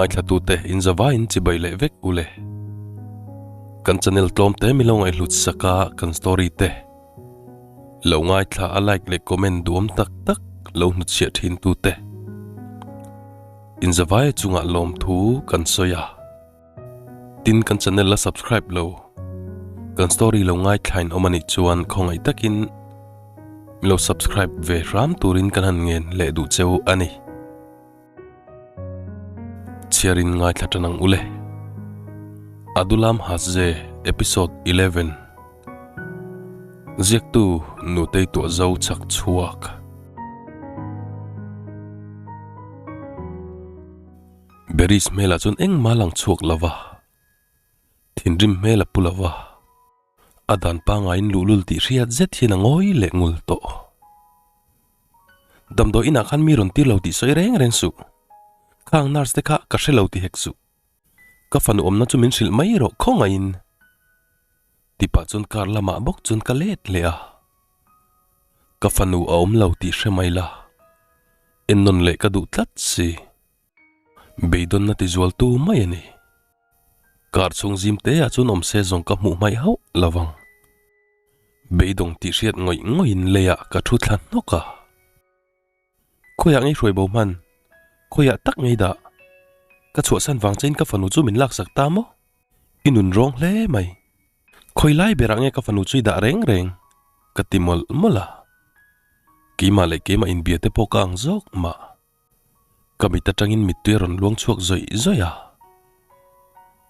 Ngaithlatute in zavaiin chibai leh vek u le. Kan channel tlawm te min lo ngaihhlut sak a, kan story te lo ngaithla a like leh comment duam tak tak lo hnutchhiah thin tute in zavai chungah lawmthu kan sawi a. Tin kan channel la subscribe lo kan story lo ngaithlain awm anih chuan khawngaih takin min lo subscribe ve hram turin kan han ngen leh duh cheu a ni. Chhiarin ngaithla tan ang ule. Adulam Hasze Episode 11 Ziaktu Nutei Tuahzo Chak Chhuak. Beris hmelah chuan engmah lang chhuak lo va, thinrim hmel a pu lo va, a dan pangaiin luhlul tih hriat zet hian a ngawi leh ngul tawh. Damdawi inah khan mi rawn tir lo tih sawi reng reng suh, khang nurse te kha ka hre lo ti hek suh, ka fanu awmna chu min hrilh mai rawh khawngaihin ti pah chuan car lamah bawk chuan ka let leh a, ka fanu a awm lo tih hre mai la, ennawn leh ka duh tlat si. Beidawnna tizualtu mai a ni. Kar chhung zim te ah chuan awm se zawng ka hmuh hmaih hauh lo vang. Beidawng tih hriat ngawih ngawih in lei ah ka thu thla hnawk a. Khawiah ngei hruai bo hman? Khawiah tak ngei dah? Ka chhuahsan vang chein ka fanu chu min laksak ta maw? I nun rawng hle mai. Khawi lai berah nge ka fanu chu i dah reng reng? Ka ti mawlh mawlh a. Keimah leh keimah inbia te pawh ka ang zawk mah. Ka mit atangin mittui a rawn luang chhuak zawih zawih a,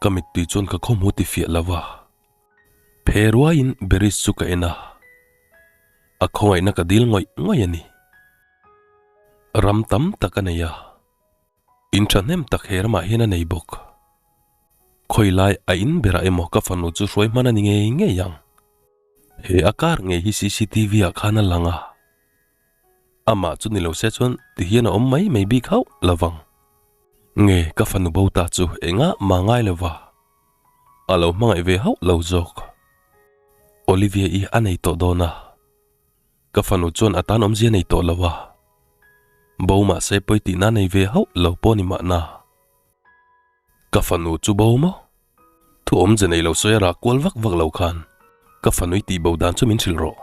ka mittui chuan ka khawmhu ti fiah lo va, phe ruaiin Beris chu ka en a, a khawngaihna ka dil ngawih ngawih a ni. Ram tam tak a nei a, in thahnem tak he ramah hian a nei bawk. Khawi lai a in berah emaw ka fanu chu hruai hman a ni ngei ngei ang. He a kar ngei hi cctv ah khan a lang a. Amah chu ni lo se chuan ti hian a awm mai mai bik hauh lo vang. Nge ka fanu bo ta chu engah mah ngai lo va, a lo hmangaih ve hauh lo zawk. Olivia i a nei tawh dawn a, ka fanu chuan a tan awmzia nei tawh lo a, bo mah se pawi tihna nei ve hauh lo pawh ni mahna. Ka fanu chu bo maw? Thu awmze nei lo sawi a rak kual vak vak lo khan ka fanu i tih bo dan chu min hrilh rawh.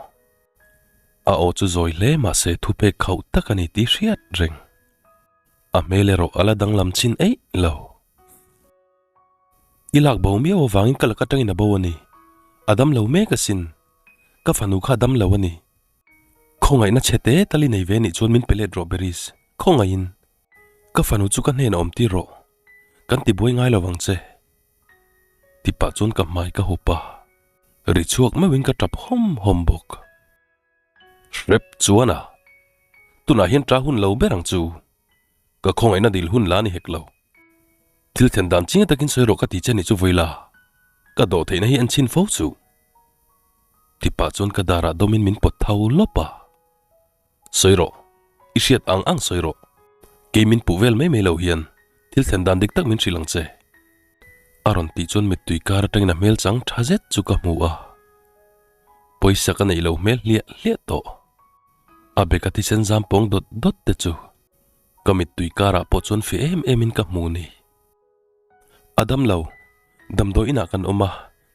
A aw chu zawi hle mahse thupek khauh tak a ni tih hriat reng. A hmel erawh a la danglam chin eih lo. I lak bo miau avangin ka lak atangin a bo a ni. A dam lo mek asin. Ka fanu kha a dam lo a ni. Khawngaihna chhe te tal i nei ve nih chuan min pe let rawh Beris. Khawngaihin. Ka fanu chu ka hnenah awm tir rawh. Kan ti buai ngai lo vang che. Ti pah chuan ka hmai ka hup a. Ri chhuak meuhin ka tap hawm hawm bawk. Hrep chuan a, tunah hian ta hun lo ber ang chu. Ka khawngaihna dil hun la ni hek lo. Thil thlen dan chiang takin sawi rawh ka ti che ni chu vawi la. Ka dawh theihna hi an chhin fo chu. Ti pah chuan ka darah dawmin min pawt tho lawp a. Sawi rawh, i hriat ang ang sawi rawh. Kei min puh vel mai mai lo hian thil thlen dan dik tak min hrilh ang che. A rawn tih chuan mittui kar atangin a hmel chang tha zet chu ka hmu a. Pawisa ka neih lo hmel hliah hliah tawh. A beka thisen zam pawng dawt dawt te chu ka mittui karah pawh chuan fi em em in ka hmu ni. A dam lo, damdawi inah kan awm a,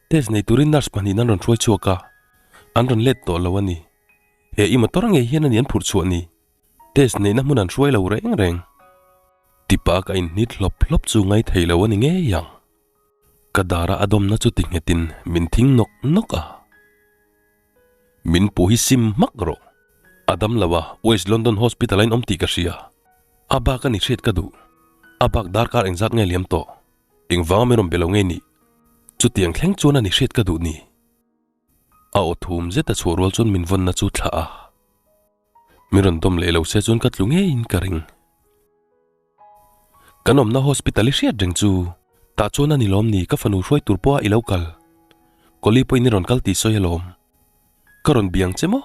test nei turin nurse pahnihin an rawn hruai chhuak a, an rawn let tawh lo a ni. He i motor ngei hian a ni an phurh chhuah ni. Test neihna hmun an hruai lo reng reng. Tipa ka inhnit hlawp hlawp chu ngai thei lo a ni ngei ang. Ka dara a dawmna chu ti nghetin min thing nawk nawk a. Min puh hi sim hmak rawh. A dam lo a, West London Hospital a inawm tih ka hria. A bak a ni hriat ka duh. A bak darkar engzat nge liam tawh. Engvanga min rawn be lo ngei nih. Chutiang thleng chuan a ni hriat ka duh ni. A aw thum zet a chhuah rual chuan min vawnna chu thlah a, min rawn dawm leh lo se chuan ka tlu ngeiin ka ring. Kan awmna hospital i hriat reng chu tah chuan a ni lawm ni ka fanu hruai tur pawha i lo kal. Kawli pawhin i rawn kal tih sawi alawm. Ka rawn biang che maw?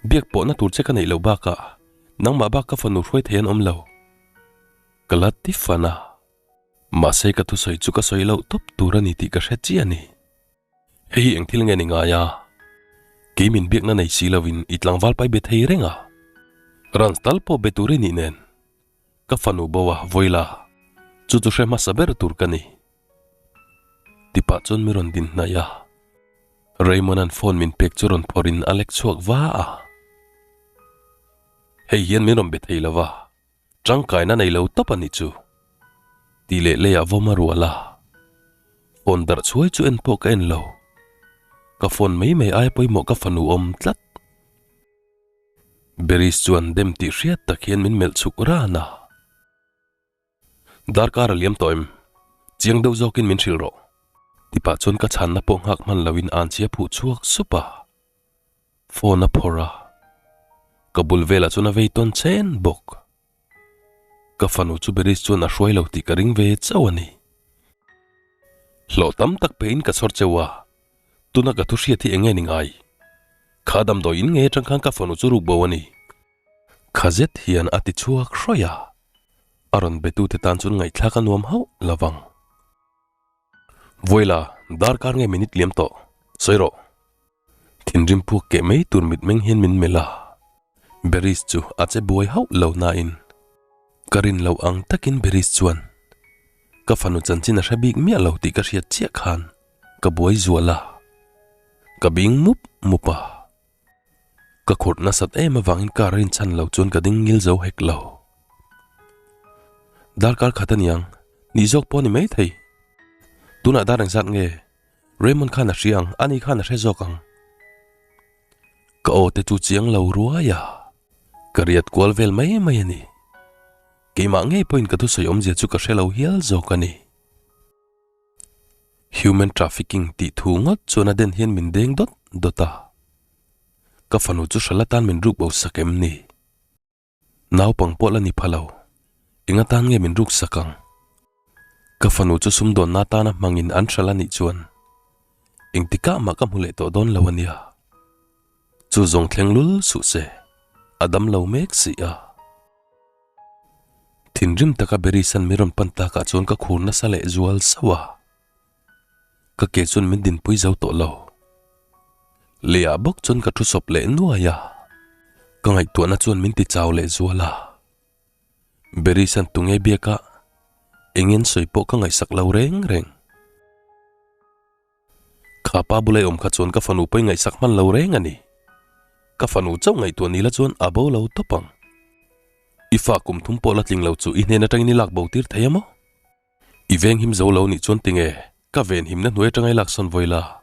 Biak pawhna tur che ka neih loh bakah nangmah bak ka fanu hruai thei an awm lo. Ka la ti fan a, mahse ka thusawi chu ka sawi loh tawp tur a ni tih ka hre chiah a ni. Hei hi eng thil nge ni ngai a? Kei min biakna nei si lovin i tlangval pai be thei reng a. Rans tal pawh be tur i nih nen. Ka fanu bo a, Vawila. Chu chu hre hmasa ber tur ka ni. Tipah chuan mi rawn din hnaih a. Raymond-a'n phone min pek chu rawn phawrhin a lek chhuak va a. Hei hian min rawn be thei lo va, tangkaina nei lo tawp a nih chu. Tih leh leiah vawm a rual a. Phone darh chhuai chu en pawh ka en lo. Ka phone mai mai aia pawimawh ka fanu awm tlat. Beris chuan dem tih hriat tak hian min melh chhuk ran a. Darkar a liam tawh em? Chiang deuh zawkin min hrilh rawh. Tipah chuan ka chhanna pawh nghak hman loin anchhia phuh chhuak sup a. Phone a phawrh a. Ka bul velah chuan a vei tawn chen bawk. Ka fanu chu Beris chuan a hruai lo tih ka ring ve chauh a ni. Hlawh tam tak peihin ka chhawr cheu a, tuna ka thu hriat hi eng nge ni ngai? Kha damdawi in ngei atang khan ka fanu chu ruk bo a ni. Kha zet hian a ti chhuak hrawih a, a rawn betute tan chuan ngaihthlak a nuam hauh lo vang. Vawilah darkar nge minute liam tawh, sawi rawh. Thinrim puak keh mai tur mitmeng hian min melh a, Beris chu a che buai hauh lo nain ka rin loh ang takin Beris chuan ka fanu chanchin a hre bik miah lo tih ka hriat chiah khan ka buai zual a, ka bing mup mup a. Ka khurh nasat em avangin car a inchhan lo chuan ka ding ngil zo hek lo. Darkar khat aniang, nih zawk pawh a ni maithei. Tunah dar engzat nge? Raymond khan a hria ang, ani khan a hre zawk ang. Ka aw te chu chiang lo ruai a, ka riat kual vel mai mai a ni. Keimah ngei pawhin ka thusawi awmzia chu ka hre lo hial zawk a ni. Human trafficking tih thu ngawt chuan a den hian min deng dawt dawt a. Ka fanu chu hral atan min ruk bo sak em ni? Naupang pawh la ni pha lo, eng atan nge min ruk sak ang? Ka fanu chu sumdawnna atana hmangin an hral a nih chuan engtikah mah ka hmu leh tawh dawn lo a nia. Chu zawng thleng lul suh se, a dam lo mek si a. Thinrim taka Beris-a'n min rawn pan takah chuan ka khur nasa leh zual sauh a. Ka ke chuan min dinpui zo tawh lo. Leiah bawk chuan ka thu sawp leh nuai a. Ka ngaihtuahna chuan min ti chau leh zual a. Beris-a'n tunge biakah engin sawi pawh ka ngaihsak lo reng reng. Kha pa bula i awm kha chuan ka fanu pawh i ngaihsak hman lo reng a ni. Ka fanu chauh ngaihtuah ni la chuan a bo lo tawp ang. I fa kum thum pawh la tling lo chu i hnen atangin i lak bo tir thei a maw? I veng him zo lo nih chuan tinge ka ven himna hnuai atanga i lak sawn vawi la?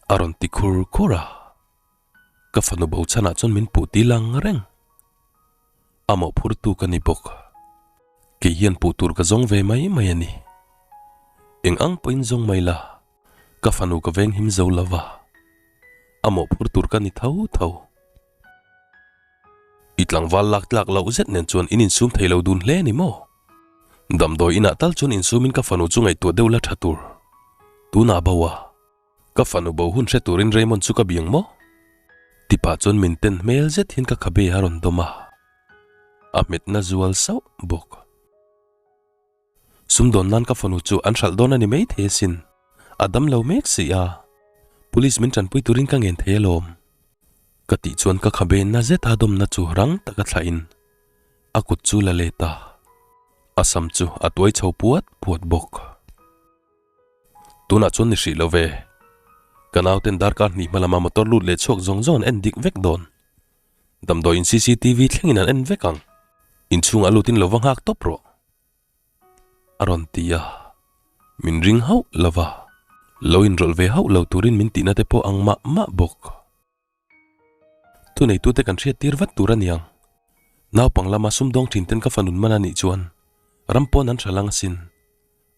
A rawn ti khur khur a. Ka fanu bo chhanah chuan min puh ti lang reng. A mawhphurtu ka ni bawk. Kei hian puh tur ka zawng ve mai mai a ni. Eng ang pawhin zawng mai la, ka fanu ka veng him zo lo va. A mawhphur tur ka ni tho tho. I tlangval lak tlak loh zet nen chuan in insum thei lo dun hle a ni maw? Damdawi inah tal chuan insumin ka fanu chu ngaihtuah deuh la tha tur. Tunah bo a. Ka fanu bo hun hre turin Raymond chu ka biang maw? Tipah chuan min ten hmel zet hian ka khabe a rawn dawm a, a hmetna zual sauh bawk. Sumdawn nan ka fanu chu an hralh dawn a ni maithei asin, a dam lo mek si a, police min tanpui turin ka ngen thei alawm. Ka tih chuan ka khabe na zeta dawmna chu rang taka thlahin a kut chu la let a, a sam chu a tuai chho puat puat bawk. Tunah chuan ni hrih lo ve. Ka nauten darkar hnih hma lama motor lut leh chhuak zawng zawng an en dik vek dawn. Damdawiin cctv thlengin an en vek ang. Inchhungah lutin lo va nghak tawp rawh. A rawn ti a. Min ring hauh lo va. Lo inrawlh ve hauh lo turin min tihna te pawh ang mah mah bawk. Thuneitute kan hriat tir vat tur a niang. Naupang lama sumdawng thin ten ka fanun man a nih chuan ram pawn an hra lang asin.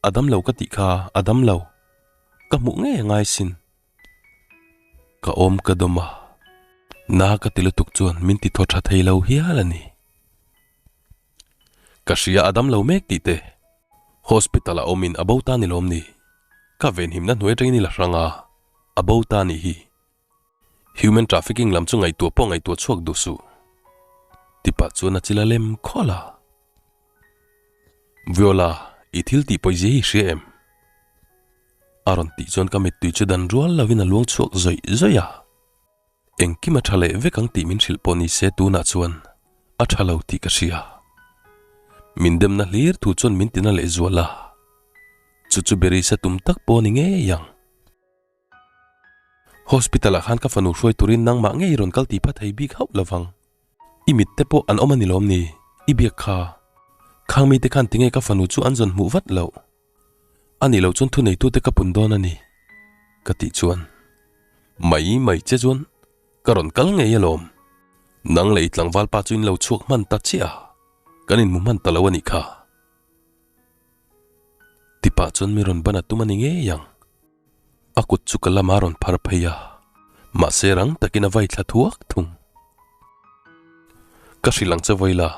A dam lo ka tih kha a dam lo. Ka hmuh ngei a ngai sin. Ka awm ka dawm a, na ka ti lutuk chuan min ti thaw tha thei lo hial a ni. Ka hria a dam lo mek tih te. Hospital ah awmin a bo ta ni lawm ni. Ka venhimna hnuai atangin i la hrang a, a bo ta nih hi. Human trafficking lam chu ngaihtuah pawh ngaihtuah chhuak duh suh. Tipah chuan a chil a lem khawlh a. Viola, i thil tih pawizia hi i hria em? A rawn tih chuan ka mittui chu dan rual lovin a luang chhuak zawih zawih a. Engkim a tha leh vek ang tih min hrilh pawh ni se tunah chuan a tha lo tih ka hria. Min demna hlir thu chuan min tina lehzual a. Chu chu Berisa tum tak pawh a ni ngei ang. Hospital ah khan ka fanu hruai turin nangmah ngei rawn kal tih pha thei bik hauh lo vang. I mit te pawh an awm a ni lawm ni? I biak kha. Khang mite khan tinge ka fanu chu an zawn hmuh vat loh? A nih loh chuan thuneitute ka pun dawn a ni, ka tih chuan. Mai mai che chuan ka rawn kal ngei alawm. Nang leh i tlangval pa chu in lo chhuak hman ta chiah a, kan inhmu hman ta lo a nih kha. Tipah chuan mi rawn ban a tum a ni ngei ang. A kut chu ka lama rawn phar phei a, mahse rang takin a vai thla thuak thung. Ka hrilh ang che Vawila,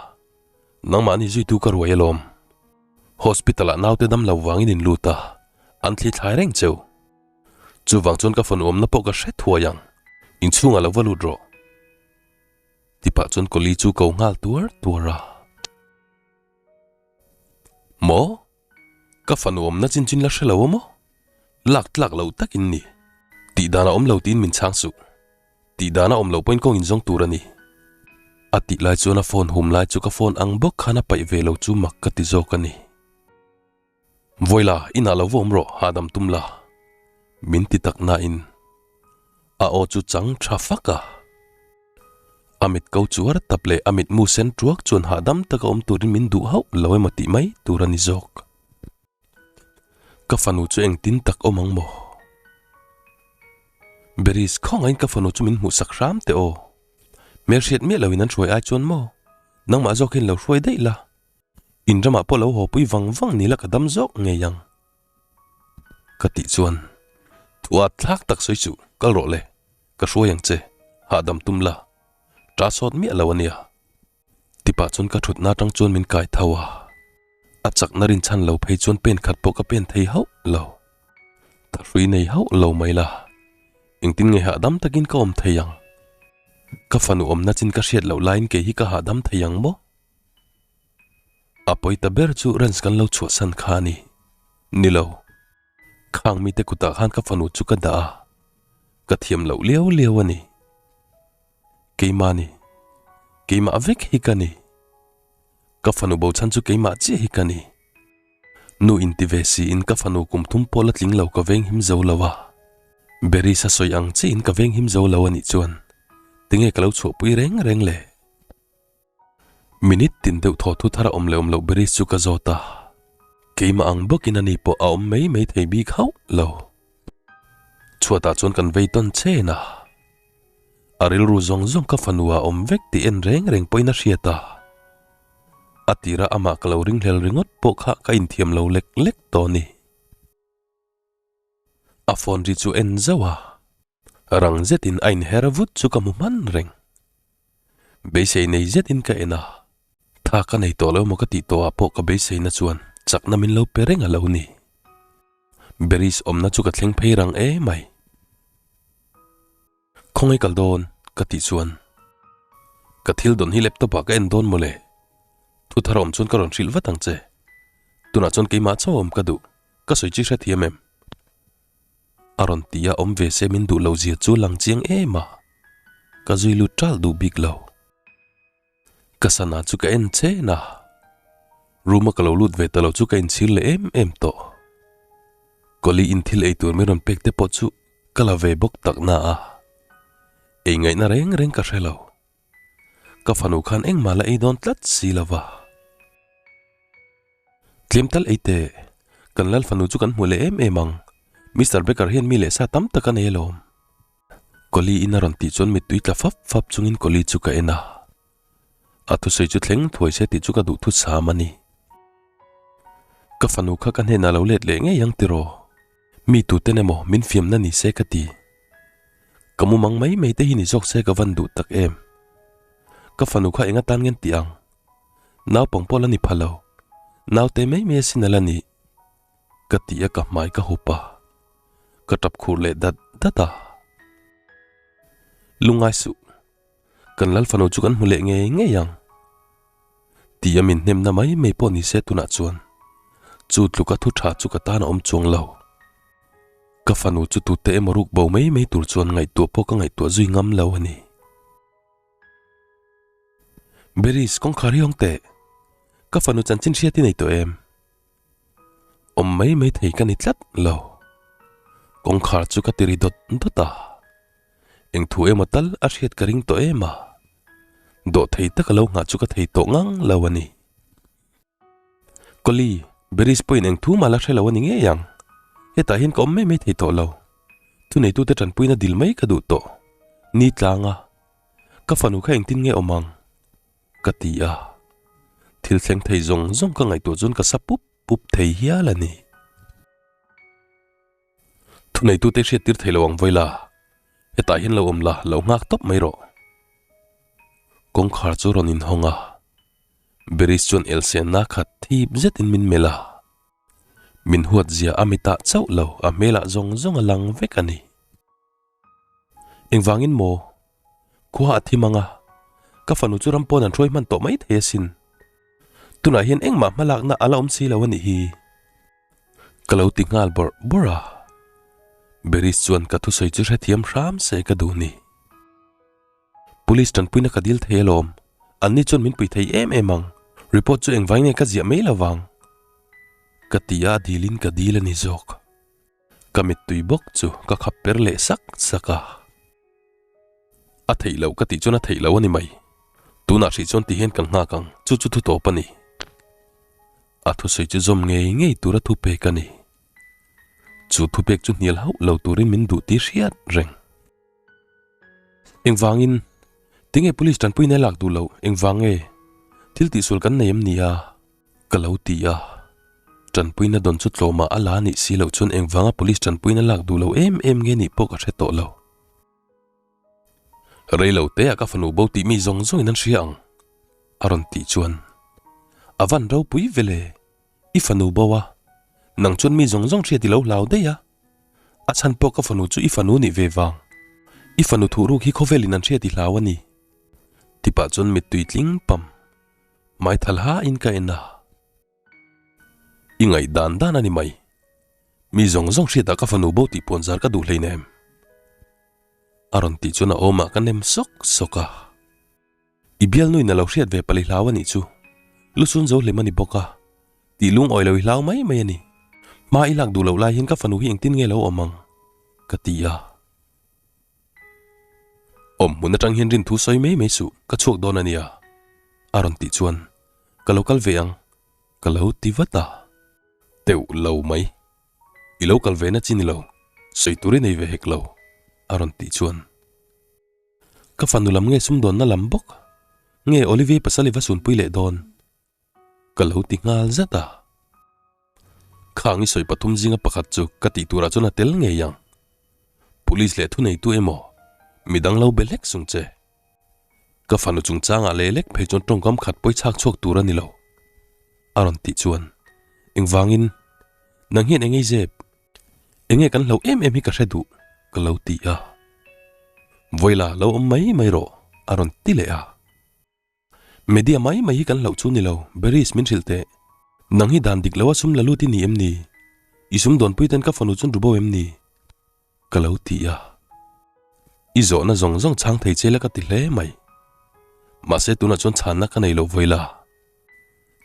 nangmahni zuitu ka ruai alawm. Hospital ah naute dam lo vangin in lut a, an thli thlai reng cheu. Chuvang chuan ka fanu awmna pawh ka hre thuai ang, inchhungah lo va lut rawh. Tipah chuan Kawli chu ko nghal tuar tuar a. Maw? Ka fanu awmna chin chin la hre lo a maw? Lak tlak lo takin ni. Tih dan a awm lo tiin min chhang suh. Tih dan a awm loh pawhin kawng inzawng tur a ni. A tih lai chuan a phone hum lai chu ka phone ang bawk khan a paih ve lo chu mak ka ti zawk a ni. Vawila, inah lo va awm rawh, hahdam tum la. Min ti tak nain a aw chu chang tha fak a. A mit ko chuar tap leh a mitmu sen tuak chuan hahdam taka awm turin min duh hauh lo emaw tih mai tur a ni zawk. Ka fanu chu engtin tak awm ang maw? Beris, khawngaihin ka fanu chu min hmuhsak hram teh aw. Hmelhriat miah loin an hruai ai chuan maw? Nangmah zawk hian lo hruai daih la. In ramah pawh lo haw pui vang vang ni la ka dam zawk ngei ang. Ka tih chuan, Thu at thlak tak sawi chu kal rawh le, ka hruai ang che, hahdam tum la, ta sawt miah lo a nia. Tipah chuan ka thutna atang chuan min kai tho a, a chakna rinchhan lo phei chuan pen khat pawh ka pen thei hauh lo. Thahrui nei hauh lo mai la, engtin nge hahdam takin ka awm thei ang? Ka fanu awmna chin ka hriat loh laiin kei hi ka hahdam thei ang maw? A pawi ta ber chu Rens kan lo chhuahsan kha a ni. Ni lo. Khang mite kutah khan ka fanu chu ka dah a, ka thiam loh liau liau a ni. Keimah ni. Keimah vek hi ka ni. Ka fanu bo chhan chu keimah chiah hi ka ni. Nu inti ve siin ka fanu kum thum pawh la tling lo ka veng him zo lo a. Berisa sawi ang chiahin ka veng him zo lo a nih chuan tinge ka lo chhuahpui reng reng le? Minute tin deuh thaw thu thar a awm leh awm loh Beris chu ka zawt a, keimah ang bawkin ani pawh a awm mai mai thei bik hauh lo. Chhuatah chuan kan vei tawn chen a, a rilru zawng zawng ka fanu ah awm vek tih en reng reng pawhin a hriat a, a tira amah ka lo ringhlel ringawt pawh kha ka inthiam lo lek lek tawh a ni. A phone ri chu en zauh a, rang zetin a inher vut chu ka hmu hman reng. Beisei nei zetin ka en a, tha ka nei tawh lo emaw ka tih tawhah pawh ka beiseina chuan chakna min lo pe reng a lo ni. Beris awmna chu ka thleng phei rang emai. Khawngaih kal dawn? ka tih chuan Ka thil dawn hi laptop ah ka en dawn mawle. Thu thar awm chuan ka rawn hrilh vat ang che. Tunah chuan keimah chauh awm ka duh, ka sawi chi hrethiam em? A rawn ti a, awm ve se min duh lo zia chu lang chiang em a, ka zui lut ṭalh duh bik lo. Ka sana chu ka en chen a, room a ka lo lut ve ta lo chu ka inchhir leh em em tawh. Kawli in thil ei tur min rawn pek te pawh chu ka la ve bawk tak na a, ei ngaihna reng reng ka hre lo. Ka fanu khan engmah la ei dawn tlat si lo va. Tlem tal ei teh, kan lal fanu chu kan hmu leh em em ang, Mister Baker hian mi leh sa tam tak a nei alawm. Kawli in a rawn tih chuan mittui tla fap fap chungin Kawli chu ka en a. A thusawi chu thleng thuai se tih chu ka duh thu sam a ni. Ka fanu kha ka hnenah lo let leh ngei ang tiraw? Mi tuten emaw min fiamna ni se ka ti. Ka mumang mai mai te hi ni zawk se ka van duh tak em. Ka fanu kha eng atan ngen tih ang? Naupang pawh la ni pha lo. Naute mai mai asin a la nih. Ka ti a ka hmai ka hup a. Ka tap khur leh dat dat a. Lungngai suh. Kan lal fanu chu kan hmu leh ngei ngei ang. Tih a min hnemna mai mai pawh ni se tunah chuan chu tluka thu tha chu ka tan a awm chuang lo. Ka fanu chu tute emaw ruk bo mai mai tur chuan ngaihtuah pawh ka ngaihtuah zui ngam lo a ni. Beris, kawngkhar hi awng teh. Ka fanu chanchin hriat i nei tawh em? Awm mai mai thei ka ni tlat lo. Kawngkhar chu ka ti ri dawt dawt a. Eng thu emaw tal a hriat ka ring tawh em a. Dawh thei taka lo nghah chu ka thei tawh ngang lo a ni. Kawli, Beris pawhin eng thu mah la hre lo a ni ngei ang. Hetah hian ka awm mai mai thei tawh lo. Thuneitute tanpuina dil mai ka duh tawh. Ni tlang a. Ka fanu kha engtin nge awm ang? Ka ti a. Thil thleng thei zawng zawng ka ngaihtuah chuan ka sa pup pup thei hial a ni. Thuneitute hriattir thei lo ang vawi la, hetah hian lo awm la, lo nghak tawp mai rawh. Kawngkhar chu rawn inhawng a, Beris chuan elsenna khat thip zetin min melh a. Min huatzia a mitah chauh lo, a hmelah zawng zawng a lang vek a ni. Engvangin maw? Khua a thim ang a, ka fanu chu ram pawn an hruai hman tawh mai thei asin. Tunah hian engmah hmalakna a la awm si lo a nih hi. Ka lo ti nghal bawrh bawrh a. Beris chuan ka thusawi chu hrethiam hram se ka duh ni. Police tanpuina ka dil thei alawm. Anni chuan min pui thei em em ang. Report chu engvai nge ka ziah mai lo vang? Ka ti a, a dilin ka dil a ni zawk. Ka mittui bawk chu ka khap per leh sak sak a. A theih loh ka tih chuan a theih loh a ni mai. Tunah hrih chuan ti hian kan nghak ang, chu chu thu tawp a ni. A thusawi chu zawm ngei ngei tura thu pek a ni. Chu thupek chu hnial hauh lo turin min duh tih hriat reng. Engvangin? Tinge police tanpuina lak duh loh? Engvang nge? Thil tihsual kan nei em ni a? Ka lo ti a, tanpuina dawn chu tlawmah a la nih si loh chuan engvanga police tanpuina lak duh lo em em nge nih pawh ka hre tawh lo. Rei lo te ah ka fanu bo tih mi zawng zawngin an hria ang a rawn tih chuan a van ropui vele i fanu bo a, nang chuan mi zawng zawng hriat i lo hlau daih a, a chhan pawh ka fanu chu i fanu nih ve vang, i fanu thuhruk hi khawvelin an hriat i hlau a ni tipah chuan mittui tling pam. Hmaithal hain ka en a, I ngaih dan dan a ni mai. Mi zawng zawng hriatah ka fanu bo tih puan zar ka duh hleinem. A rawn tih chuan a awmah ka nem sawk sawk a. I bialnuin a lo hriat ve pali hlau a nih chu. Lusun zo hlim a ni bawk a, tih lungawi lo i hlau mai mai a ni. Hma i lak duh loh lai hian ka fanu hi engtin nge lo awm ang? ka ti a. Awm hmun atang hian rin thu sawi mai mai suh, ka chhuak dawn a nia, a rawn tih chuan ka lo kal ve ang, ka lo ti vat a. Teuh lo mai, i lo kal ve na chi ni lo, sawi tur i nei ve hek lo, a rawn tih chuan ka fanu lam nge sumdawnna lam bawk nge Olivier pasal i va sunpui leh dawn? Ka lo ti nghal zat a. Khang i sawi pathum zinga pakhat chu ka tih turah chuan a tel ngei ang. Police leh thuneitu emaw midang lo be hlek sung che. Ka fanu chungchangah leh lek phei chuan tawngkam khat pawi chhak chhuak tur a ni lo. A rawn tih chuan engvangin nang hian eng ei zep? Enge kan hlauh em em hi ka hre duh ka lo ti a. Vawila lo awm mai mai rawh a rawn ti leh a. Media mai mai hi kan hlauh chu ni lo, Beris min hrilh teh. Nang hi dan dik lo a sum la lut i ni em ni? I sum dawnpui ten ka fanu chuan rubo em ni? Ka lo ti a. I zawhna zawng zawng chhang thei che la ka ti hle mai. Mahse tunah chuan chhanna ka nei lo vawi la.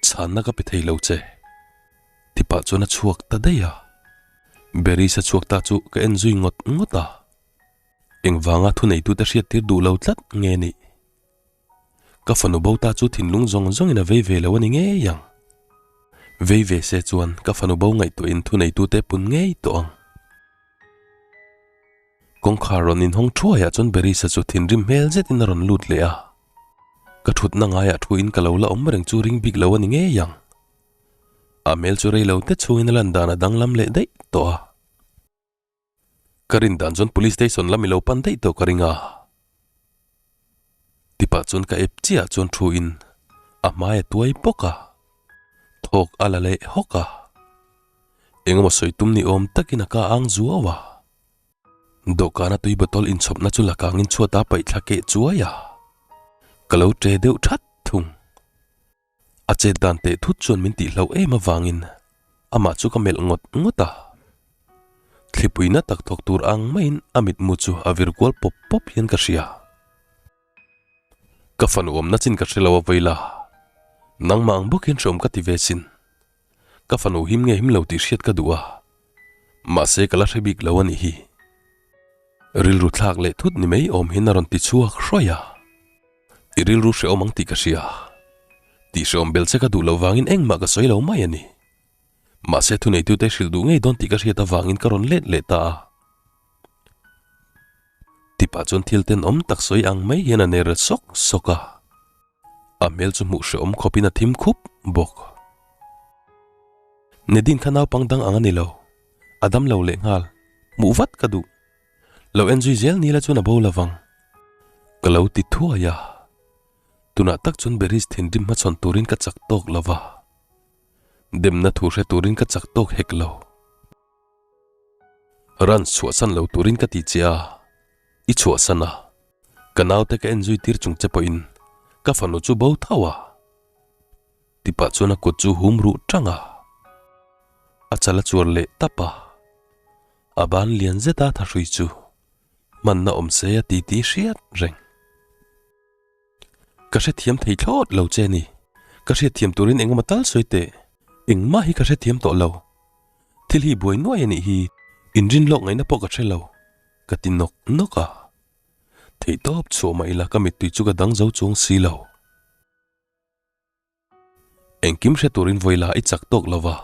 Chhanna ka pe thei lo che. Tipah chuan a chhuak ta daih a. Beris a chhuak ta chu ka en zui ngawt ngawt a. Engvanga thuneitute hriattir duh lo tlat nge nih? Ka fanu bo ta chu thinlung zawng zawngin a vei ve lo a ni ngei ang. Vei ve se chuan ka fanu bo ngaihtuahin thuneitute pun ngei tawh ang. Kawngkhar rawn inhawng thuaiah chuan Berisa chu thinrim hmel zetin a rawn lut leh a. Ka thutna ngaiah thuin ka lo la awm reng chu ring bik lo a ni ngei ang. A hmel chu rei lo te chhungin a lan dan a danglam leh daih tawh a. Ka rin dan chuan police station lam i lo pan daih tawh ka ring a. Tipah chuan ka ep chiah chuan thu in a hmai a tuai bawk a, thawk a la leh hawk a. Engemaw sawi tum ni awm takin a ka ang zuau a. Dawhkana tui bottle inchhawpna chu la kangin chhuat a paih thla keh chuai a. Ka lo ṭe deuh ṭhat thung. A chet dan teh thut chuan min tihloh em avangin amah chu ka melh ngawt ngawt a. Thlipui na tak thawk tur ang maiin a mitmu chu a vir kual pawp pawp hian ka hria. Ka fanu awmna chin ka hre lo a vawi la, nangmah ang bawk hian hreawm ka ti ve sin. Ka fanu him nge him lo tih hriat ka duh a, mahse ka la hre bik lo a nih hi. Rilru thlak leh thut ni mai awm hian a rawn ti chhuak hruai a. I rilru hrehawm ang tih ka hria. Tih hrehawm bel che ka duh loh vangin engmah ka sawi lo mai a ni. Mahse thuneitute hrilh duh ngei dawn tih ka hriat avangin ka rawn let leh ta a. Tipah chuan thil tenawm tak sawi ang mai hian a ner sawk sawk a. A hmel chu hmuh hrehawm khawpin a thim khup bawk. Nedin kha naupang dang ang a ni lo. A dam lo leh nghal. Hmuh vat ka duh. Lo en zui zel nila chuan a bo lovang. Ka lo ti thuai a. Tunah tak chuan Beris thinrim hmachhawn turin ka chak tawk lo va. Demna thu hre turin ka chak tawk hek lo. Ran chhuahsan lo turin ka ti che a, i chhuahsan a. Ka naute ka en zui tir chung che pawhin ka fanu chu bo tho a. Tipah chuan a kut chu hum ruh tang a. A chal a chuar leh tap a. A ban lian zeta thahrui chu hmanna awm se a ti tih hriat reng. Ka hrethiam thei thlawt lo che ni. Ka hriatthiam turin engemaw tal sawi teh. Engmah hi ka hrethiam tawh lo. Thil hi buai nuai a nih hi. Inrin lawk ngaihna pawh ka hre lo. Ka ti nawk nawk a. Theihtawp chhuah mah ila ka mittui chu ka dang zo chuang si lo. Engkim hre turin vawi la i chak tawk lo va,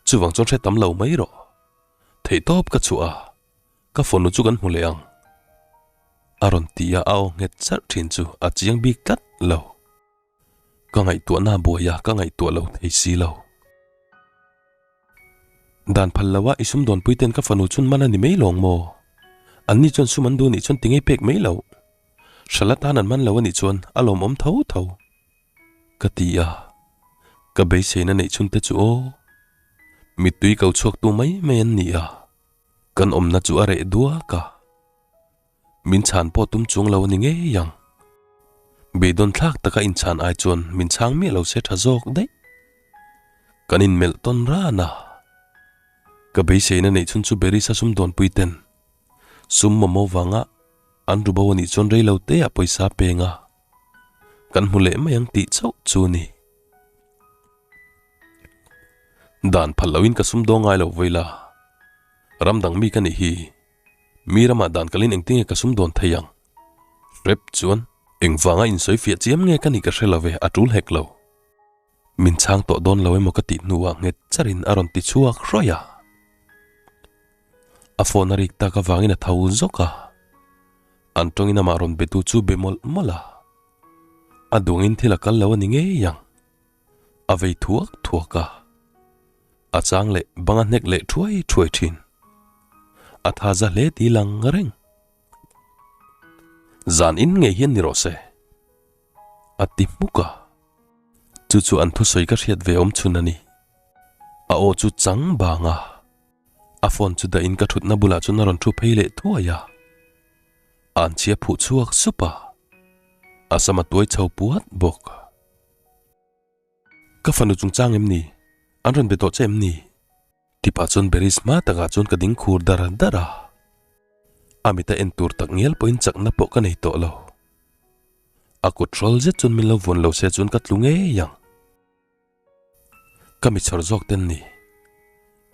chuvang chuan hre tam lo mai rawh. Theihtawp ka chhuah a, ka fanu chu kan hmu leh ang. A rawn ti a, a aw nghet charh thin chu a chiang bik tlat lo. Ka ngaihtuahna a buai a, ka ngaihtuah lo thei si lo. Dan phal lo a, i sumdawnpui ten ka fanu chun man a ni mai lawng maw? Anni chuan sum an duh nih chuan ti ngei pek mai loh. Hralh atan an man lo a nih chuan a lawmawm tho tho. Ka ti a, ka beiseina neih chhun te chu aw, mittui ko chhuak tu mai mai an ni a, kan awmna chu a reh duak a, min chhan pawh tum chuang lo a ni ngei ang. Beidawn thlak taka inchhan ai chuan min chhang miah lo se tha zawk daih. Kan inmelh tawn ran a, ka beiseina neih chhun chu Berisa sumdawnpui ten sum mamawh vanga an ru bo a nih chuan rei lo te ah pawisa peng a. Kan hmu leh mai ang tih chauh chu ni. Dan phal loin ka sum dawn ngai lo vawi la. Ram dang mi ka nih hi. Mi ramah dan kalin engtinge ka sum dawn thei ang? Hrep chuan engvanga insawi fiah chiam nge ka nih ka hre lo ve, a tul hek lo. Min chhang tawh dawn lo emaw ka tih hnuah nghet charin a rawn ti chhuak hrawih a. A phone a rik tak avangin a tho zawk a. An tawngin amah rawn be tu chu be mawlh mawlh a. A duangin thil a kal lo a ni ngei ang. A vei thuak thuak a. A chang leh bang a hnek leh thuai thuai thin. A tha za hle ti lang reng. Zan in ngei hian ni rawh se. A ti hmuk a. Chu chu an thusawi ka hriat ve awm chhun a ni. A aw chu chang bang a. A phone chu dahin ka thutna bulah chuan a rawn thu phei leh thuai a. An chhia phuh chhuak sup a. A sam a tuai chho puat bawk. Ka fanu chungchang em ni? An rawn be tawh che em ni? Tipah chuan Beris hma takah chuan ka ding khur dar dar a. A mita en tur tak ngial pawhin chakna pawh ka nei tawh lo. A kut hrawl zet chuan min lo vuan lo se chuan ka tlu ngei ang. Ka mi chhawr zawk ten ni.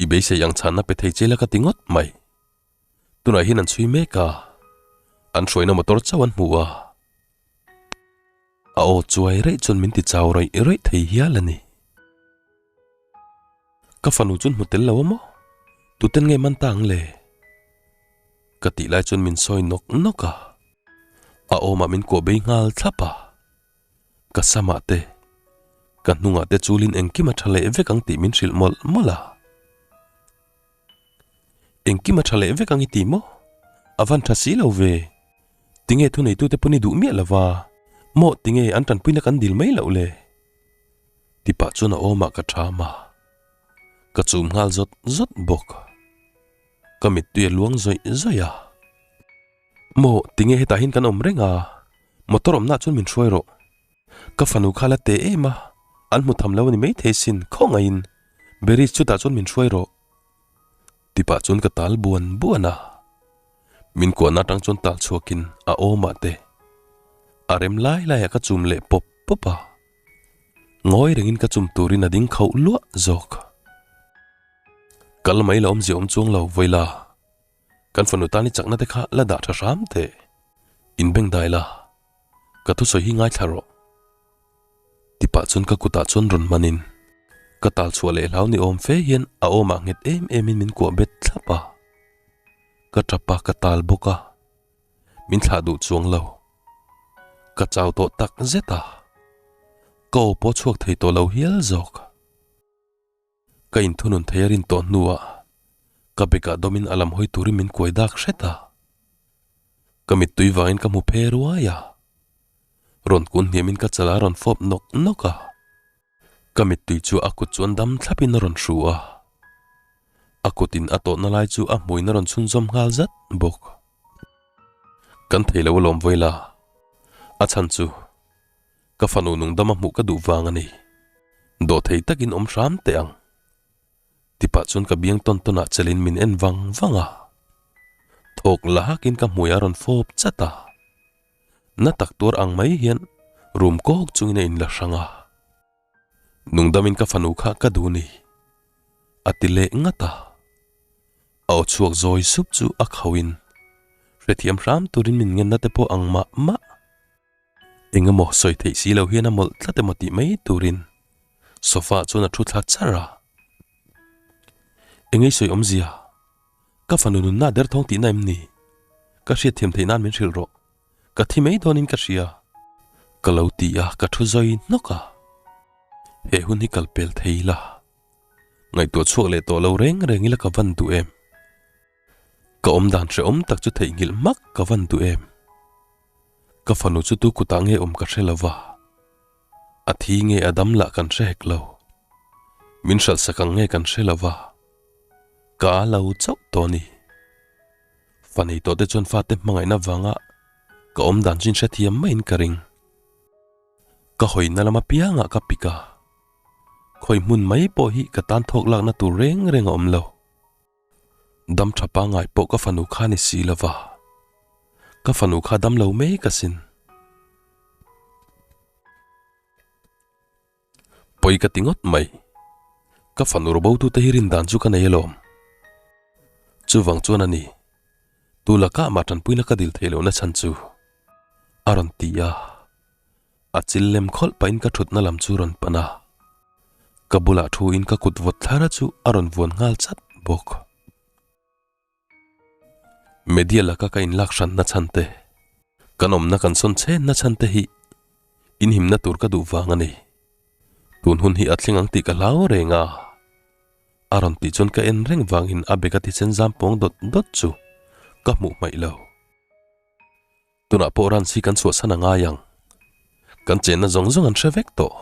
I beisei ang chhanna pe thei che la ka ti ngawt mai. Tunah hian an chhui mek a, an hruaina motor chauh an hmu a. A aw chuai raih chuan min ti chau raih raih thei hial a ni. Ka fanu chuan hmu tel lo a maw? Tuten nge man ta ang le? Ka tih lai chuan min sawi nawk nawk a. A awmah min kuah bei nghal thlap a. Ka samah te, ka hnungah te chulin engkim a tha leh vek ang tih min hrilh mawlh mawlh a. Engkim a tha leh vek ang i ti maw? A van tha si lo ve. Tinge thuneitute pawn i duh miah lo va, maw tinge an tanpuina kan dil mai loh le? Tipah chuan a awmah ka tham a, ka chum nghal zawt zawt bawk. Ka mittui a luang zawih zawih a. Maw tinge hetah hian kan awm reng a, motor awmna chuan min hruai rawh. Ka fanu kha la teh em a, an hmu tham lo a ni maithei sin, khawngaihin Beris chutah chuan min hruai rawh. Tipah chuan ka tal buan buan a, min kuahna atang chuan tal chhuakin a awmah te a rem lai laiah ka chum leh pawp pawp a, ngawi rengin ka chum turin a ding khauh luah zawk. Kal mai la awmzia awm chuang lo, Vawila. Kan fanu tan i chakna te kha la dah tha hram teh. Inbengdai la, ka thusawi hi ngaithla rawh. Tipah chuan ka kutah chuan rawn hmanin ka tal chhuah leh hlau ni awm fe hian a awmah nghet em emin min kuah bet thlap a. Ka tap a, ka tal bawk a, min thlah duh chuang lo. Ka chau tawh tak zet a, ka aw pawh chhuak thei tawh lo hial zawk. Ka inthunun thei a rin tawh hnuah ka bekah dawmin a lam hawi turin min kuai dak hret a. Ka mittui vangin ka hmu phe ruai a. Rawn kun hniamin ka chala rawn fawp nawk nawk a. Ka mittui chu a kut chuan dam thlapin a rawn hru a. A kutin a tawhna lai chu a hmuin a rawn chhunzawm nghal zat bawk. Kan thei lo alawm Vawila. A chhan chu. Ka fanu nungdama hmuh ka duh vang a ni. Dawhthei takin awm hram teh ang. Tipah chuan ka biang tawn tawnah chelin min en vang vang a. Thawk la hakin ka hmui a rawn fawp chat a. Na tak tuar ang mai hian rum kawk chungin a inla hrang a. Nungdamin ka fanu kha ka duh ni. A ti leh ngat a. A aw chhuak zawi sup chu a khauhin hrethiam hram turin min ngenna te pawh ang mah mah. Eng emaw sawi theih si lo hian a mawlh tlat emaw tih mai turin sofa ah chuan a thu thla char a. Engei sawi awmzia? Ka fanu nunna a derthawng tihna em ni? Ka hriatthiam theih nan min hrilh rawh. Ka thi mai dawnin ka hria. Ka lo ti a, ka thu zawi hnawk a. He hun hi kal pel thei ila. Ngaihtuah chhuak leh tawh lo reng reng ila ka van duh em? Ka awm dan hrehawm tak chu theihnghilh hmak ka van duh em? Ka fanu chu tu kutah nge awm ka hre lo va, a thi nge a dam lah kan hre hek lo. Min hralh sak ang nge kan hre lo va, ka a lo chauh tawh a ni. Fa nei tawh te chuan fate hmangaihna vanga ka awm dan chu in hrethiam maiin ka ring. Ka hawina lam apiangah ka pik a, khawi hmun mai pawh hi ka tan thawk lakna tur reng reng a awm lo. Dam tha pangngai pawh ka fanu kha ni si lo va, ka fanu kha dam lo mek asin. Pawi ka ti ngawt mai, ka fanu ro botute hi rin dan chu ka nei alawm. Chuvang chuan a ni, tu lakah mah tanpuina ka dil theih lohna chhan chu a rawn ti a. A chil lem khawlh pahin ka thutna lam chu rawn pan a, ka bulah thuin ka kut vawt thlara chu a rawn vuan nghal chat bawk. Media laka ka inlak hranna chhan te, kan awmna kan sawn chhenna chhan te hi inhimna tur ka duh vang a ni. Tun hun hi a thleng ang tih ka hlau reng a, a rawn tih chuan ka en reng vangin a bag a thisen zam pawng dawt dawt chu ka hmuh hmaih lo. Tunah pawh runs hi kan chhuahsan a ngai ang. Kan chenna zawng zawng an hre vek tawh.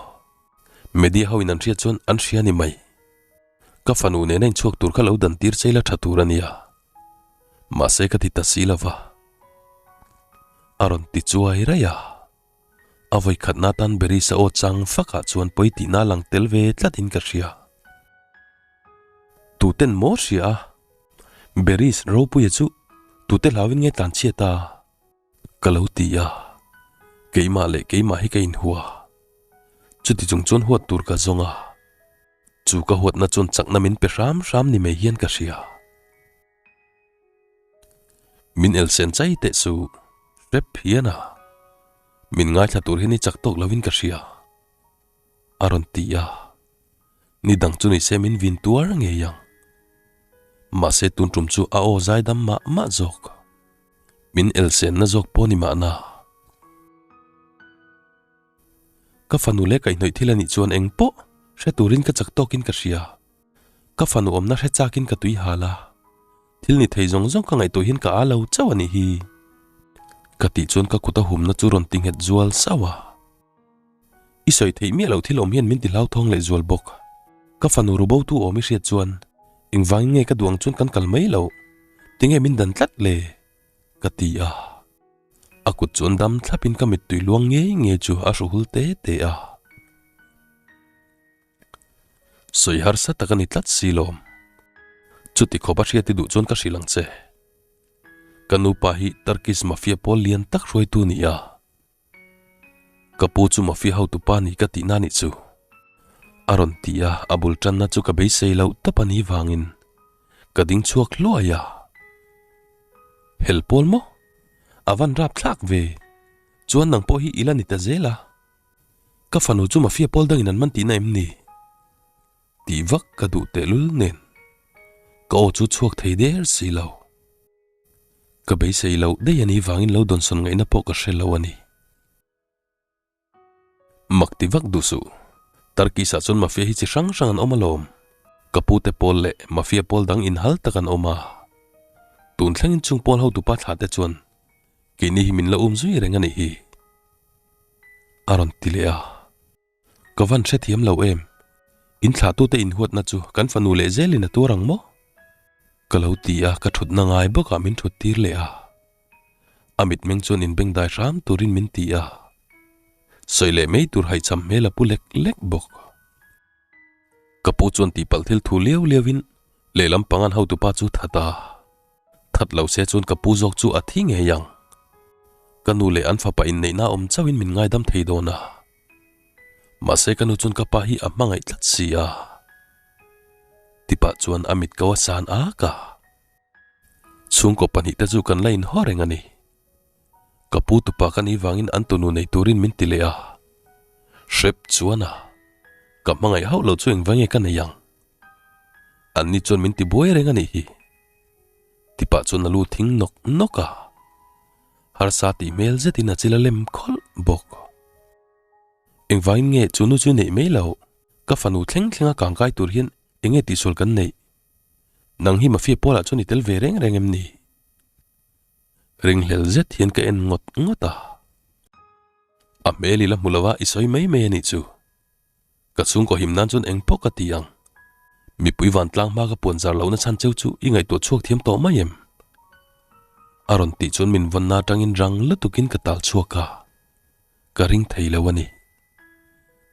Media ho in an hriat chuan an hria ni mai. Ka fanu nena inchhuak tur kha lo dan tir che ila tha tur a nia. Mahse ka ti ta si lova. A rawn ti chuai raih a. A vawi khatna atan Berisa aw chang fakah chuan pawi tihna lang tel ve tlatin ka hria. Tuten maw hria a? Beris Ropuia chu tute hlauin nge tlan chhiat a? Ka lo ti a, keimah leh keimah hi ka inhua. Chuti chung chuan huat tur ka zawng a, chu ka huatna chuan chakna min pe hram hram ni mai hian ka hria. Min elsen chai teh chu hrep hian a, min ngaithla tur hian i chak tawk lovin ka hria. A rawn ti a, ni dang chu ni se min vin tuar ngei ang. Mahse tun tum chu a aw zai dam mah mah zawk. Min elsenna zawk pawh ni mahna. Ka fanu leh kaihhnawih thil a nih chuan eng pawh hre turin ka chak tawkin ka hria. Ka fanu awmna hre chakin ka tui hal a, thil ni thei zawng zawng ka ngaihtuah hian ka â lo chauh a nih hi. Ka tih chuan ka kut a humna chu rawn ti nghet zual sauh a. I sawi theih miah loh thil awm hian min ti hlauthawng leh zual bawk. Ka fanu rubotu awm i hriat chuan engvangin nge ka duh ang chuan kan kal mai loh? Tinge min dan tlat le? Ka ti a. A kut chuan dam thlapin ka mittui luang ngei ngei chu a hruhul te te a. Sawi harsa tak a ni tlat si lawm. Chuti khawp a hriat i duh chuan ka hrilh ang che. Ka nupa hi Turkish Mafia pawl lian tak hruaitu ni a. Ka pu chu Mafia hotupa ni ka tihna nih chu. A rawn ti a, a bul tanna chu ka beisei loh tawp a ni vangin. Ka ding chhuak hluai a. Hel pawl maw? A van rap thlak ve. Chuan nang pawh hi i la ni ta zel a. Ka fanu chu mafia pawl dangin an man tihna em ni? Tih vak ka duh tehlul nen. Ka aw chu chhuak thei der si lo. Ka beisei loh daih a nih vangin lo dawnsawn ngaihna pawh ka hre lo a ni. Mak ti vak duh suh. Turkish ah chuan mafia hi chi hrang hrang an awm alawm. Ka pu te pawl leh mafia pawl dang inhal tak an awm a. Tun thlengin chung pawl hotupa thlah te chuan keini hi min la um zui reng a nih hi. A rawn ti leh a. Ka van hrethiam lo em? In thlahtute inhuatna chu kan fanu leh zelin a tuar ang maw? Ka lo ti a, ka thutna ngai bawkah min thut tir leh a. A mitmeng chuan inbengdai hram turin min ti a. Sawi leh mai tur haihcham hmel a pu lek lek bawk. Ka pu chuan tihpalh thil thu liau liauin lehlam pangan hotupa chu that a. That lo se chuan ka pu zawk chu a thi ngei ang. Ka nu leh an fapa inneihna awm chauhin min ngaidam thei dawn a. Mahse ka nu chuan ka pa hi a hmangaih tlat si a. Tipah chuan a mit ko a san ak a. Chhungkaw pahnihte chu kan la inhaw reng a ni. Ka pu tupa ka nih vangin an tunu nei turin min ti leh a. Hrep chuan a. Ka hmangaih hauh lo chu engvai nge ka nei ang. Anni chuan min ti buai reng a nih hi. Tipah chuan a lu thing nawk nawk a. Harsa tih hmel zetin a chil a lem khawlh bawk. Engvangin nge chu nu chu neih mai loh? Ka fanu thleng thlenga kangkai tur hian enge tihsual kan neih? Nang hi mafia pawlah chuan i tel ve reng reng em ni? Ringhlel zet hian ka en ngawt ngawt a. A hmel i la hmu lo a, i sawi mai mai a nih chu. Ka chhungkaw him nan chuan eng pawh ka ti ang. Mipui vantlang hma ka puan zar lohna chhan cheu chu i ngaihtuah chhuak thiam tawh mai em? A rawn tih chuan min vawnna atangin rang lutukin ka tal chhuak a, ka ring thei lo a ni.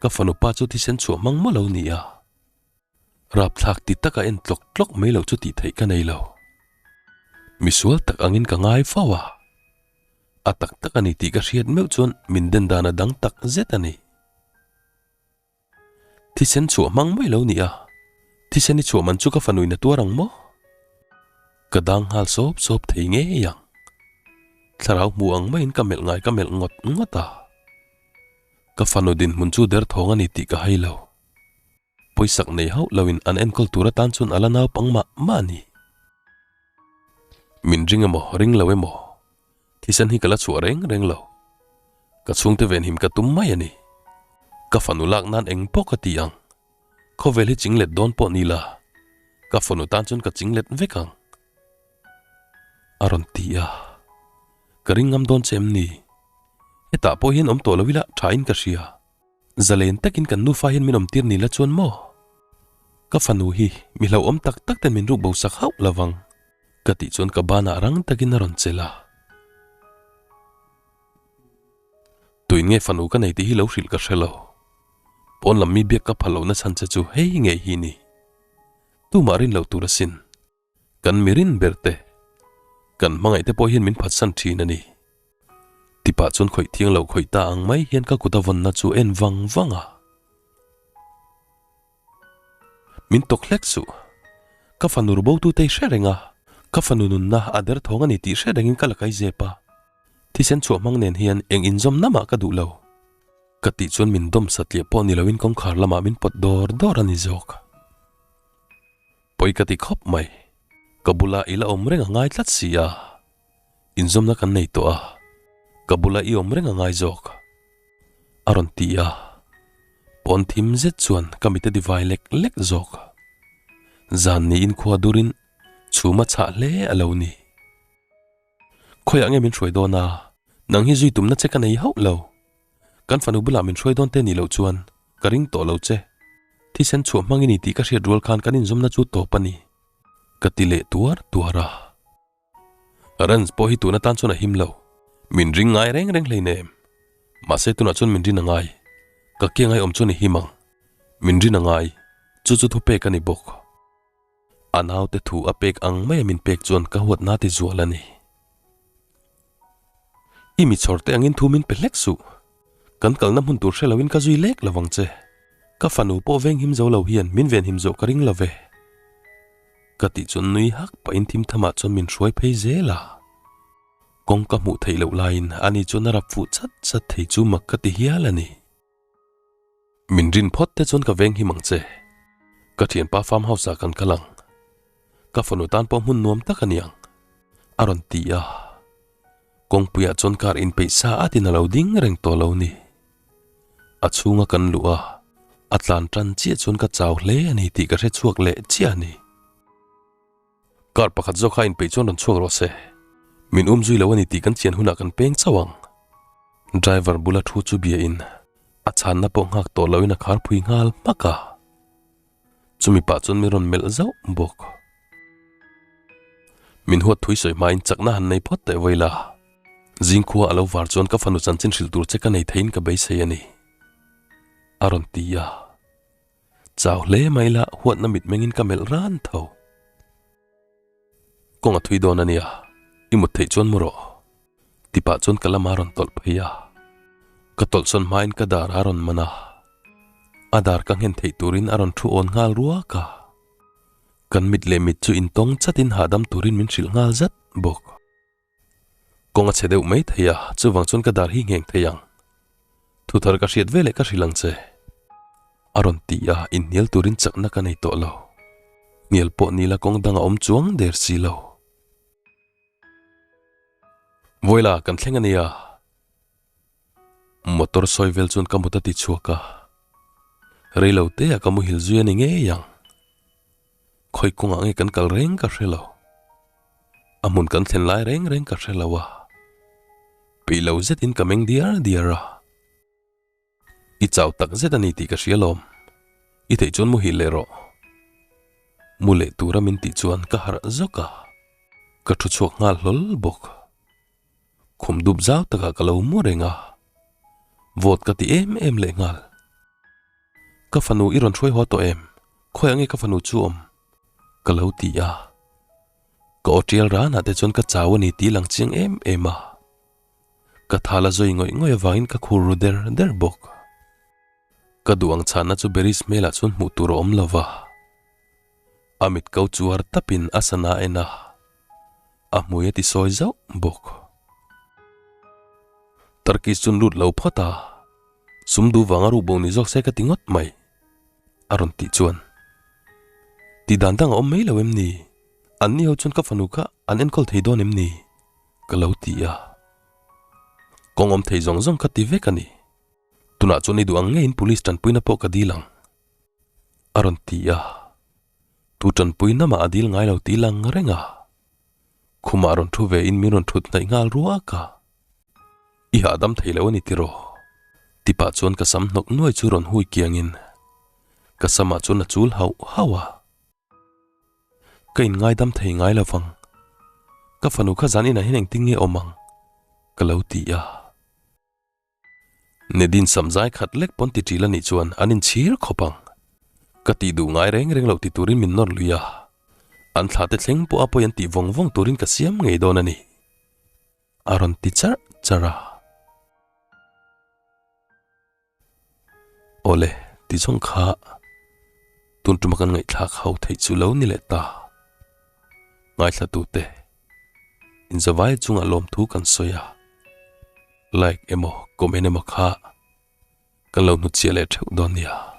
Ka fanu pa chu thisen chhuah hmang maw lo ni a? Rapthlak ti taka en tlawk tlawk mai loh chu tih theih ka nei lo. Misual tak angin ka ngai fo a. A tak tak a ni tih ka hriat meuh chuan min den dan a dang tak zet a ni. Thisen chhuah hmang mai lo ni a, thisen i chhuah man chu ka fanuin a tuar ang maw? Ka dang nghal sawp sawp thei ngei ang. Thlarau hmu ang maiin ka melh ngai ka melh ngawt ngawt a. Ka fanu dinhmun chu derthawng a ni tih ka hai lo. Pawisak nei hauh loin an enkawl tur atan chuan a la naupang mah mah a ni. Min ring emaw ring lo emaw Thisen hi ka la chhuah reng reng lo. Ka chhungte venhim ka tum mai a ni. Ka fanu lak nan eng pawh ka ti ang. Khawvel hi chinglet dawn pawh ni la, ka fanu tan chuan ka chinglet vek ang. A rawn ti a. Ka ring ngam dawn che em ni? Hetah pawh hian awm tawh lo ila tha in ka hria. Zalen takin kan nufa hian min awmtir ni la chuan maw? Ka fanu hi mi hlauhawm tak tak ten min ruk bo sak hauh lo vang. Ka tih chuan ka banah rang takin a rawn chelh a. Tuin nge fanu ka nei tih hi lo hrilh ka hre lo. Pawn lam mi biak ka phal lohna chhan che chu hei ngei hi ni. Tumah rin loh tur asin. Kan mirin ber te, kan hmangaih te pawh hian min phatsan thin a ni. Tipah chuan khawih thiang lo khawih ta ang mai hian ka kut a vawnna chu en vang vang a. Min tawk hlek suh. Ka fanu rubo tute i hre reng a, ka fanu nunna a derthawng a ni tih hre rengin ka la kai zep a. Thisen chhuah hmang nen hian eng inzawmna mah ka duh lo. Ka tih chuan min dawm satliah pawh ni loin kawngkhar lamah min pawt dawr dawr a ni zawk. Pawi ka ti khawp mai. Ka bula i la awm reng a ngai tlat si a. Inzawmna kan nei tawh a, ka bula i awm reng a ngai zawk. A rawn ti a. Pawn thim zet chuan ka mit a divai lek lek zawk. Zan niin khua durin chhum a chhah hle a lo ni. Khawiah nge min hruai dawn a? Nang hi zui tumna che ka nei hauh lo. Kan fanu bulah min hruai dawn te nih loh chuan ka ring tawh lo che. Thisen chhuah hmang i ni tih ka hriat rual khan kan inzawmna chu tawp a ni. Ka ti leh tuar tuar a. Rans pawh hi tun atan chuan a him lo. Min ring ngai reng reng hleinem. Mahse tunah chuan min rin a ngai. Ka ke ngai awm chuan i him ang. Min rin a ngai. Chu chu thupek a ni bawk. A naute thu a pek ang maia min pek chuan ka huatna ti zual a ni. I mi chhawr te angin thu min pe hlek suh. Kan kalna hmun tur hre loin ka zui lek lo vang che. Ka fanu pawh venghim zo lo hian min venhim zawh ka ring lo ve. Ka tih chuan nui hak pahin thim thamah chuan min hruai phei zel a. Kawng ka hmuh theih loh laiin ani chuan a rap fuh chat chat thei chu mak ka ti hial a ni. Min rin phawt te chuan ka veng him ang che. Ka thianpa farm house ah kan kal ang. Ka fanu tan pawh hmun nuam tak a ni ang, a rawn ti a. Kawngpuiah chuan car inpeih sa atin a lo ding reng tawh lo ni. A chhunga kan luh a, a tlan tan chiah chuan ka chau hle a ni tih ka hre chhuak leh chiah a ni. Car pakhat zawk kha inpeih chuan rawn chhuak rawh se. Min um zui lo a ni tih kan chian hunah kan peng chauh ang. Driver bula thu chu bia in a chhanna pawh nghak tawh loin a khar phui nghal hmak a. Chumi pah chuan min rawn melh zauh bawk. Min huat thui sawi hmain chakna han nei phawt teh vawi la. Zingkhua a lo var chuan ka fanu chanchin hrilh tur che ka nei theiin ka beisei a ni. A rawn ti a. Chau hle mai la huatna mitmengin ka melh ran tho. Kawng a thui dawn a nia, i mut theih chuan mu rawh. Tipah chuan ka lama rawn tawlh phei a. Ka tawlh sawn hmain ka dar a rawn man a. A dar ka nghen theih turin a rawn thu awn nghal ruak a. Kan mit leh mit chu intawng chatin hahdam turin min hrilh nghal zat bawk. Kawng a chhe deuh mai thei a, chuvang chuan ka dar hi ngheng thei ang. Thuthar ka hriat veleh ka hrilh ang che. A rawn ti a, inhnial turin chakna ka nei tawh lo. Hnial pawh nila kawng dang a awm chuang der si lo. Vawila, kan thleng a nia. Motor sawi vel chuan ka mut a ti chhuak a. Reilo te ah ka muhil zui a ni ngei ang. Khawi kawngah nge kan kal reng ka hre lo. A hmun kan thlen lai reng reng ka hre lo a. Peih lo zetin ka meng diar diar a. I chau tak zet a ni tih ka hria lawm. I theih chuan muhil leh rawh. Mu leh tura min tih chuan ka harh zawk a. Ka thu chhuak nghal hlawl bawk. Khum dup zau takah ka lo mu reng a. Vawt ka ti em em leh nghal. Ka fanu i rawn hruai haw tawh em? Khawiah nge ka fanu chu awm? Ka lo ti a. Ka aw tial ranah te chuan ka chau a ni tih lang chiang em em a. Ka thal a zawi ngawih ngawih avangin ka khur ru der der bawk. Ka duh ang chhanna chu Berries hmelah chuan hmuh tur a awm lo va. A mit ko chuar tapin a sana en a, a hmui a ti sawi zauh bawk. Turkish chuan lut lo phawt a, sum duh vanga ruk bo ni zawk se ka ti ngawt mai, a rawn tih chuan. Tih dan dang a awm mai lo em ni? Anni ho chuan ka fanu kha an enkawl thei dawn em ni? Ka lo ti a. Kawng awm thei zawng zawng ka ti vek a ni. Tunah chuan i duh ang ngeiin police tanpuina pawh ka dil ang. A rawn ti a. Tu tanpuina mah a dil ngai lo tih lang reng a. Khumah rawn thu ve in min rawn thut hnaih nghal ruak a. I hahdam thei lo a ni tiraw? Tipah chuan ka sam hnawk nuai chu rawn hui kiangin ka samah chuan a chul hauh hauh a. Ka inngaidam thei ngai lo vang. Ka fanu kha zan inah hian engtin nge awm ang? Ka lo ti a. Nedin sam zai khat lek pawn ti ṭil a nih chuan an inchhir khawp ang. Ka tih duh ngai reng reng loh ti turin min nawr lui a. An thla te thleng pawh a pawi an tih vawng vawng turin ka siam ngei dawn a ni. A rawn ti charh charh a. Awle, ti zawng kha tun tuma kan ngaihthlak ho theih chu lo ni leh ta. Ngaithla tute, inzavai chungah lawmthu kan sawi a, like emaw comment emaw kha kan lo hnutchhiah leh theuh dawn nia.